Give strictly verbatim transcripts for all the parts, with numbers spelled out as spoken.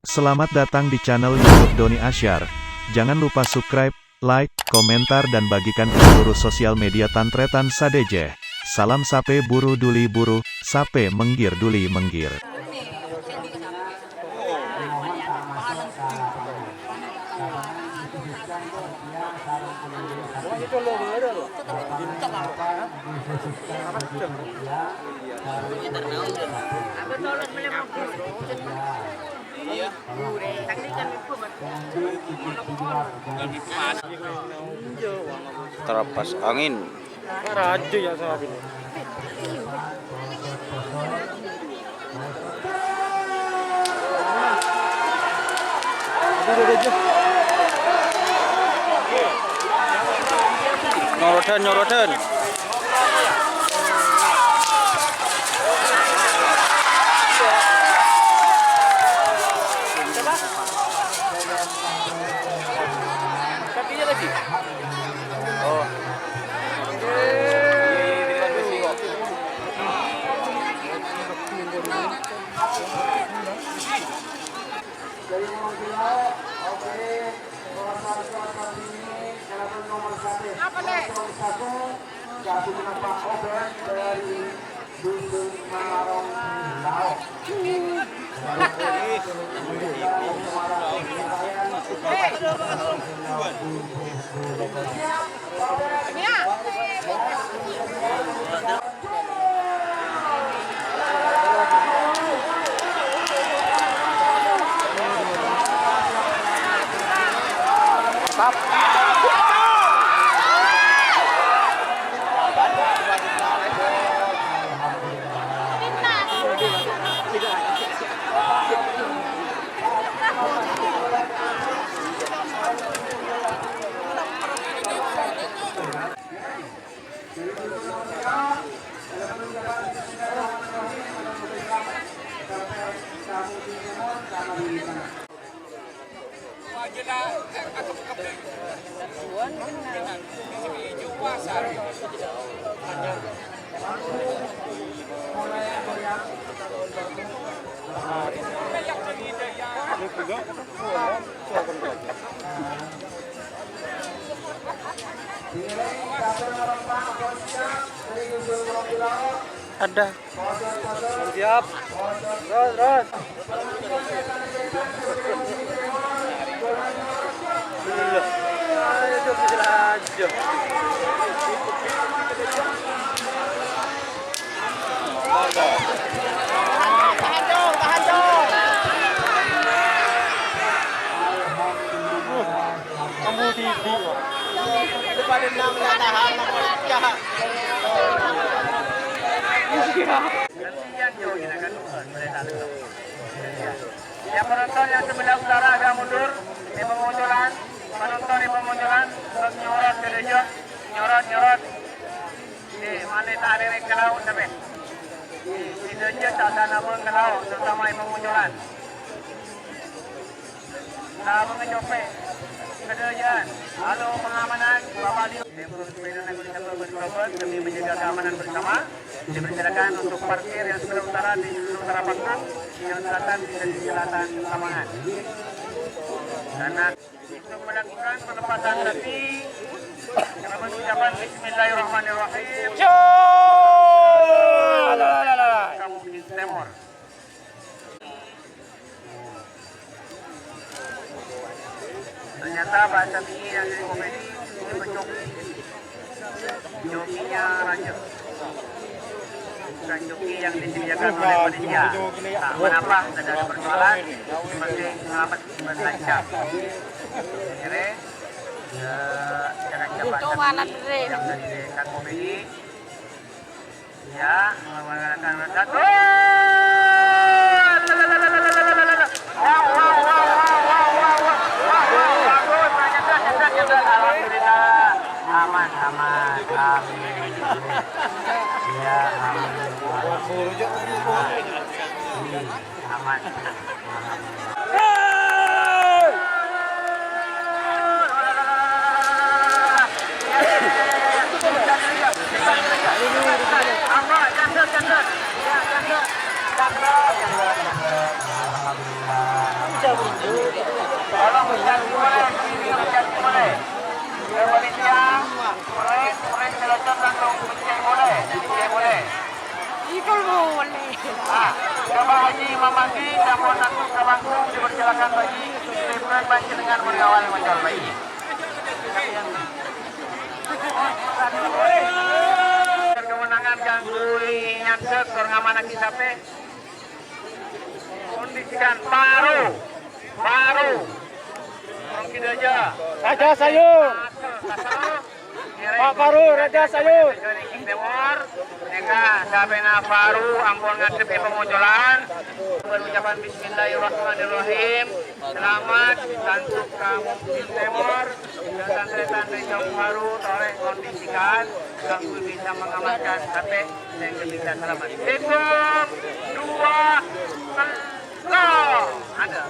Selamat datang di channel YouTube Doni Asyar. Jangan lupa subscribe, like, komentar, dan bagikan ke seluruh sosial media tan-tarètan sadhâjâ. Salam sapè buru dhuli buru, sapè mèngghir dhuli mèngghir. Terlepas angin. Raja ya sama ini. Nyorotan, nyorotan. Ada. Siap. Terus, terus. Ayo, terus, aja. Kamu didik, Pak. Depan enam, nggak tahan, Pak. Ya, penonton yang sebelah utara agak mundur, di pemunculan. Penonton di pemunculan, terus nyorot ke dejjhâ, nyorot, nyorot. Di, malè ta' lèrèk ka laut, sampè'. Di, di dejjhâ ta' sanabâng ka laut, terutama di pemunculan. Nah, mengejopek. Kedajaan. Halo, pengamanan. Bapak Lio. Demi menjaga keamanan bersama, dipersilakan untuk parkir yang sebelah utara di sebelah utara panggung, yang selatan di sisi selatan lapangan. Karena untuk melakukan pelepasan sapi, dengan ucapan Bismillahirrahmanirrahim. Kamu Timor. Ternyata bahasa tinggi yang dikomedi ini pecoki. Jokinya raja. Bukan joki yang disediakan oleh panitia. Tak mengapa, tidak ada persoalan. Yang penting selamat dan lancar. Akhirnya, eh, jangan cepat. Untung anak keren. Yang dari Kang Komedi. Ya, menggunakan satu. Wow, wow, wow. Bagus, Pak. Cepat, cepat, cepat. Alhamdulillah. Aman, aman. Amin. Ya, amin. Aman. Silakan, Pak Haji, kesimpulan panjenengan mon ngawal ngocal, Pak Haji. Kemenangan kaangghuy nyandhek tor ngamanaghi sapè. Kondisikan Faru, Faru. Mungkin aja. Raja Sayur. Pak Faru, Raja Sayur. Timor, nèka sapèna Faru ampon ngadhebbhi pangocolan. Berucapan bismillahirrahmanirrahim. Selamat untuk kaum Timor. Tantri-tantri Jong Faru, tolong kondisikan, kamu bisa mengamankan sampai dan bisa selamat. Hitung, dua, tiga. Ada,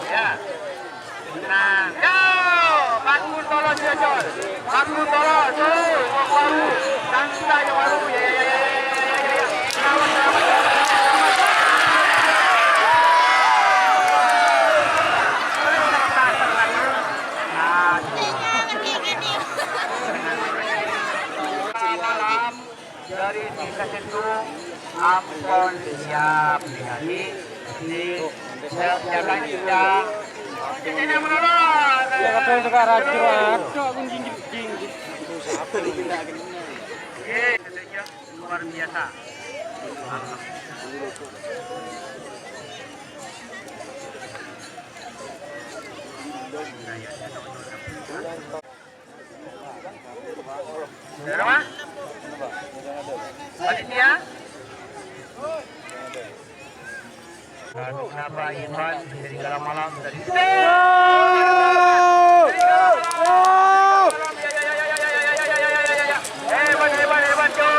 ya. Nah, yo, bangun tolo, Jojol. Bangun tolo, tuh, mau baru. Santai, ya, baru. Ya, ya, ya, ya, ya, ya, ya, ya. Selamat, selamat, selamat. Selamat, selamat. Nah, malam. Dari desa Sendung, ampon siap dikali. Ini siap jaga kita. Ini menurun. Ya, kadang suka rajin, aduh, aku jinjit, jinjit. Oke, luar biasa. Berapa? Panitia? Kenapa Ivan jadi kalah malam tadi? Hebat, hebat, hebat, Cok.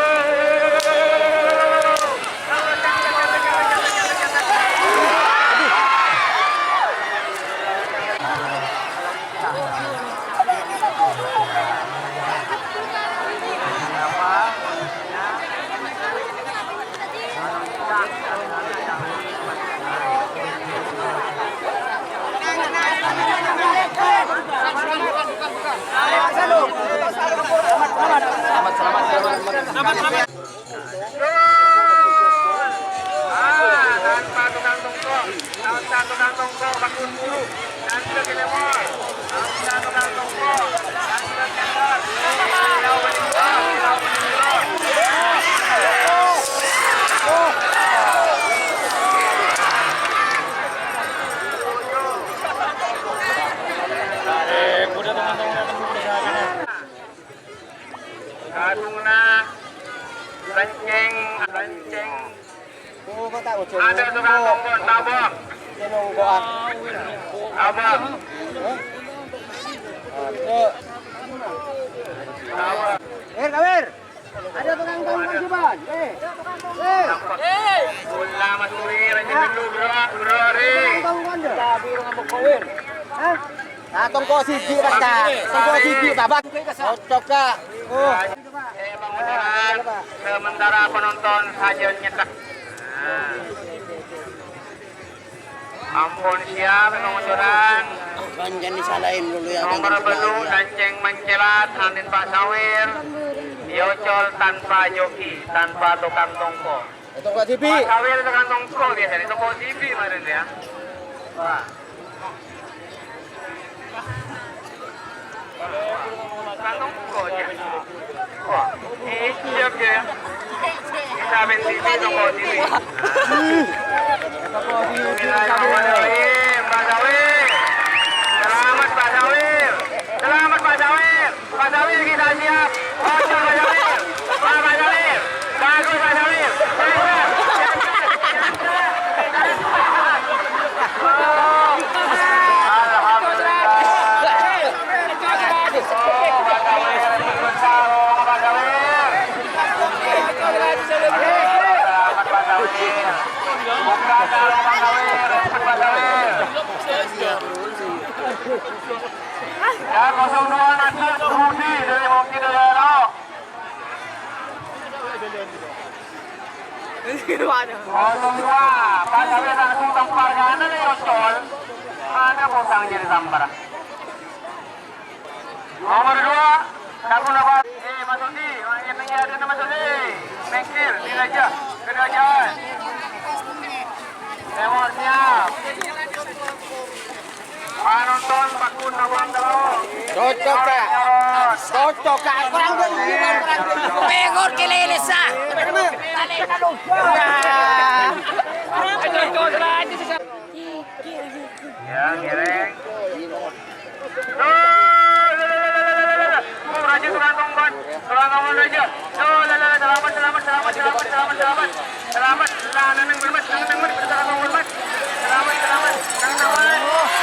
Selamat, selamat, selamat. Gol! Ah, tanpa tukang tongko, tanpa tukang tongko, bangun dulu. Tanpa kena gol. Tanpa tukang tongko, tanpa kena gol. Kadhunganna, lenceng, lenceng. Ada tukang tongko, tabok. Tabok. Tabok. Ada tukang tongko, Juban. Eh. Eh. Bola Mas Uri, lenceng dulu, bro, bro, Ri. Tukang tongko, Anda. Hah? Nah, tongko sigi, Pak, Kak. Tongko sigi, Bapak. Cocok, Kak. Oh. Eh, Bang Beneran, sementara penonton saja nyetak. Nah. Ampon siap, Bang Beneran. Kan jadi salahin dulu ya, nomor Bang, belu, salahin ya. Lanceng mencelat, Andin Pak Sawir. Yocol tanpa joki, tanpa tukang tongko. Tongko sibi. Pak Sawir tukang tongko biasanya, tongko sibi kemarin ya. Wah. Tukang tongko ya. Wah, iya, oke. Kita main sibi, tongko sibi. Bismillahirrahmanirrahim, Pak Sawir. Selamat, Pak Sawir. Selamat, Pak Sawir. Pak Sawir, kita siap. Oke, Pak Sawir. Pak, Pak Sawir. Bagus, Pak Sawir. Siap, siap. Alhamdulillah. Oh, Pak Sawir, Pak Sawir. Pak Sawir. Pak Sawir. Ya, kosong dua, Najib Budi dari Moki Dayalo. Kosong dua, Pak Sawir langsung tampar kanan ya, Yocol. Mana posangnya ditampar? Nomor dua, Taruna Baru. Eh, Mas Udi, yang ada Mas Udi. Mengkir, ini aja. Kena Lewat siap. Panonton pakun lawan terus. Cocok, Kak. Cocok, Kak. Kurang dulu, kurang dulu. Pengor kelele, sah. Balik lalu. Wah. Cocok, Kak. Ya, ngiring. Tuh, la, la, la. Tuh, Raja, tuh, kantong, Bos. Tuh, kantong, Raja. Tuh, la, la, la, selamat, selamat, selamat, selamat, selamat, selamat. Selamat. Nah, neng, neng, hormat, neng, neng, hormat, neng, neng, hormat. Selamat, selamat. Neng, neng, hormat.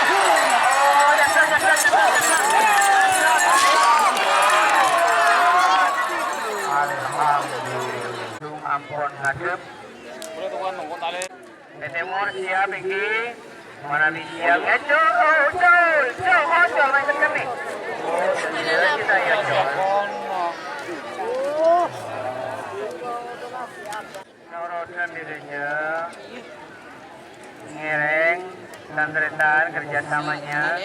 Oh, ya, ya, ya, ya, ya, ya. Alhamdulillah. Ampun, ngadep. È tèmor siap, èngghi. Manabi siap, ya, cul, cul, cul, cul, main tekan nih. Kita, ya, cul. Norotan dirinya. Ngiring, tan-tarètan, kerjasamanya.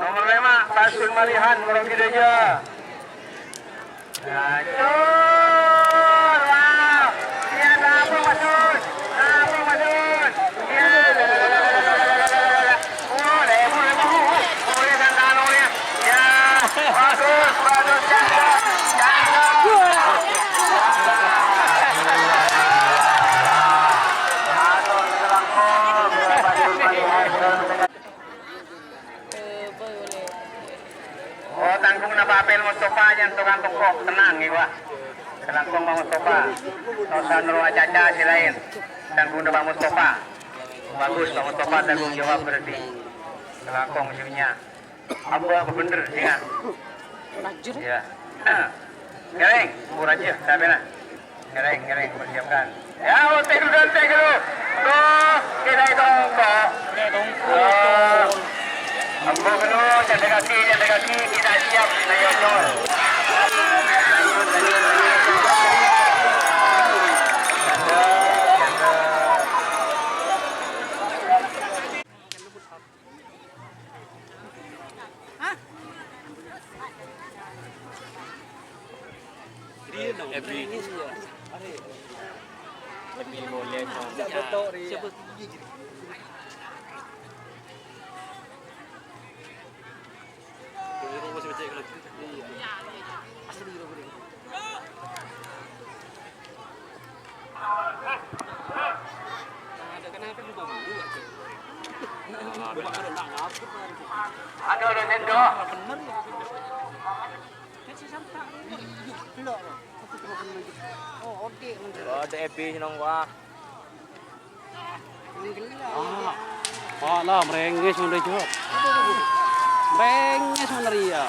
Nomor lima, Taswin Malihan, Merauke Dâjâ. Gacor, wah. Iya, sampè' masuk. Sampè' masuk. Iya. Oh, lebu, lebu. Boleh, Santano, ya. Ya. Bagus, bagus, cakep. Cakep. Bagus, bagus. Oh, tangghung napa apel Mustafa, yan tukang toko. Tenang, ya, Pak. Tangghung Pak Mustafa. Nggak usah nero acaca si lain. Tangghung Pak Mustafa. Bagus, Pak Mustafa tanggung jawab berarti. Langkong sininya. Apa, apa bener, ya? Ya. Ngereng, murah aja, sampai lah. Ngereng, ngereng, persiapkan. Ya, otek dulu, otek dulu. Tuh, kita itu, Pak. Tuh. Ambo dulu, canda kaki, canda kaki, kita siap, ayo, col. Ebi. Ebi boleh, no. Aduh, aduh, aduh. Ada Ebi, seneng, wah. Ah, ah, lah, merenges ngono, Cok. Merenges ngono, ya.